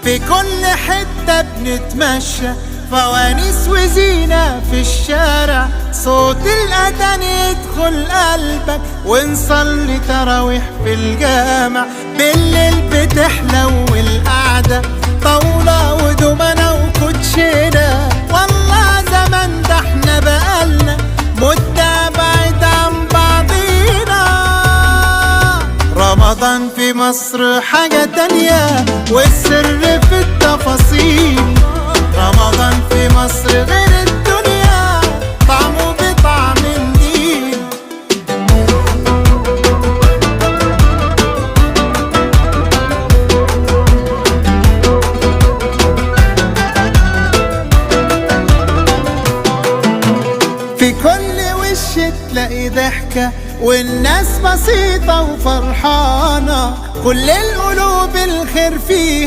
في كل حتة بنتمشى، فوانيس وزينة في الشارع، صوت الأذان يدخل قلبك، ونصلي تراويح في الجامع. بالليل بتحلو القعدة، طاولة ودومنة وكوتشينة. والله زمان ده احنا بقالنا مدة بعيد عن بعضينا. رمضان في مصر حاجة تانية، والسر في التفاصيل. رمضان في مصر غير الدنيا، طعمه بطعم النيل. في كل وش تلاقي ضحكة، والناس بسيطة وفرحانة، كل القلوب الخير فيها.